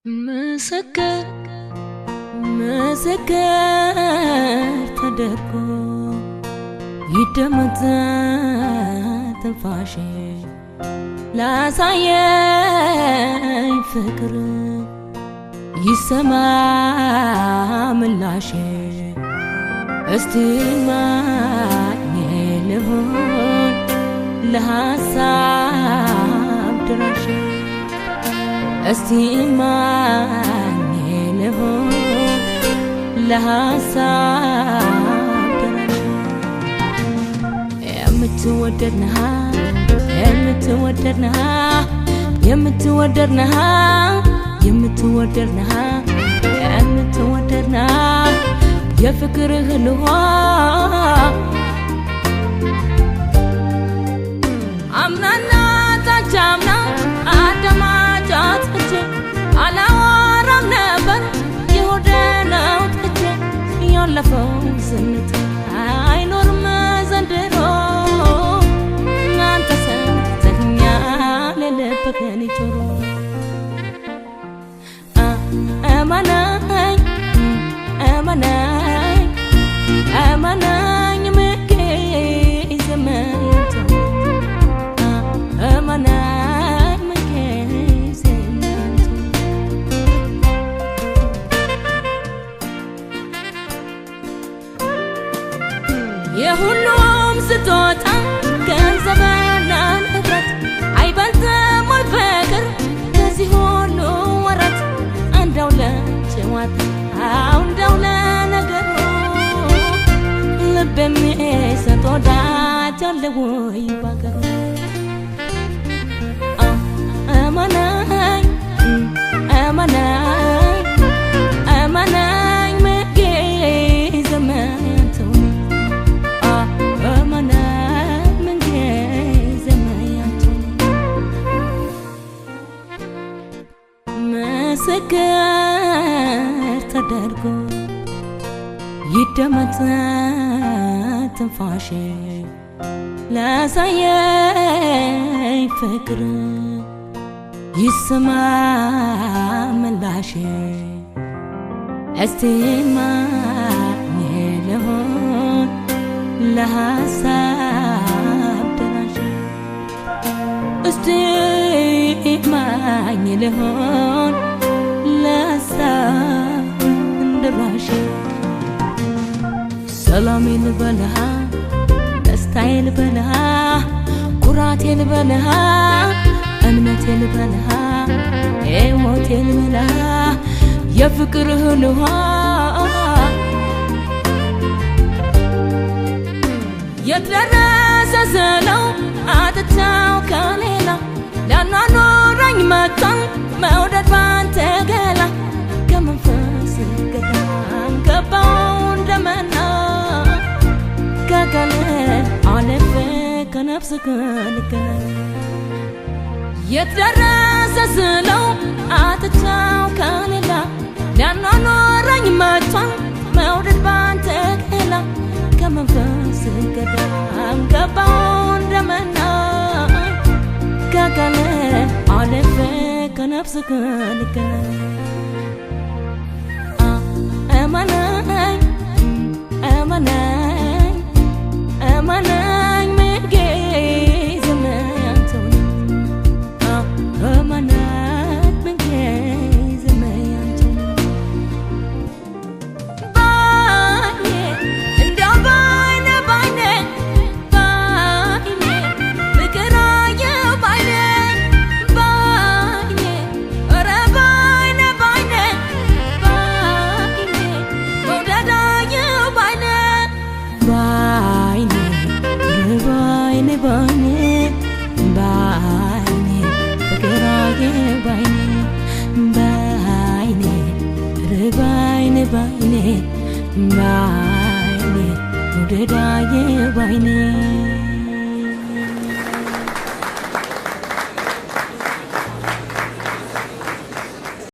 ምስክር ምስክር ተደርጎ ይደመጥ ትንፋሼ ላሳየኝ ፍቅር ይሰማ ምላሼ እስቲ ማኝ ልሁን ለሐሳብ ድራሽ እስቲ ማኝ ልሁን ለሐሳብ ድራሽ የምትወደድ ነሃ የምትወደድ ነሃ የምትወደድ ነሃ የምትወደድ ነሃ የምትወደድ ነሃ የፍቅርህ ልዋ አምናና ታቻምና አደማጫት እጄ አላወራም ነበር የሆዴን አውጥቼ ያለፈው ዝምታ አይኖርም ዘንድሮ አንተ ሰምተኸኛል የልብህን ጆሮ እመነኝ እመነኝ እመነኝ ምንጊዜም ያንተው እመነኝ ምንጊዜም ያንተው የሁሉም ስጦታ ገንዘብና ንብረት አይበልጥም ወይ ፍቅር ከዚህ ሁሉ ወረት እንደው ለጨዋታ እንደው ለነገሩ ልብ የሚሰጥ ወዳጅ አለ ወይ ባገሩ? እመነኝ እመነኝ እመነኝ ምንጊዜም ያንተው እመነኝ ምንጊዜም ያንተው ምስክር ተደርጎ ይደመጥ ትንፋሼ ላሳየኝ ፍቅር ይሰማ ምላሼ እስቲ ማኝ ልሁን ለሐሳብ ደራሽ እስቲ ማኝ ልሁን ለሐሳብ ደራሽ ሰላሜ ልበልሃ ደስታዬ ልበልሃ ኩራቴ ልበልሃ እምነቴ ልበልሃ ሕይወቴ ልበልሃ የፍቅርህን ውሃ የት ደረሰ ስለው አጥቻው ከሌላ ሊያኗኑረኝ መጥቷል መውደድ ባንተ ገላ ከመንፈስ ገዳም ገባው እንደመና ከቃል አልፌ ከነፍስ ልገናኝ የት ደረሰ ስለው አጥቻው ከሌላ ሊያኗኑረኝ መጥቷል መውደድ ባንተ ገላ ከመንፈስ ገዳም ገባው እንደመና ከቃል አልፌ ከነፍስ ልገናኝ እመነኝ እመነኝ እመነኝ ምንጊዜም ያንተው ነኝ እመነኝ ምንጊዜም ያንተው ነኝ ባይኔ እንደው ባይኔ ባይኔ ባይኔ ፍቅር አየሁ ባይኔ ባይኔ ኧረ ባይኔ ባይኔ ባይኔ መውደድ አየሁ ባይኔ ባይኔ ባይኔ ባይኔ ባይኔ ፍቅር አየሁ ባይኔ ባይኔ ባይኔ ባይኔ ባይኔ መውደድ አየሁ ባይኔ።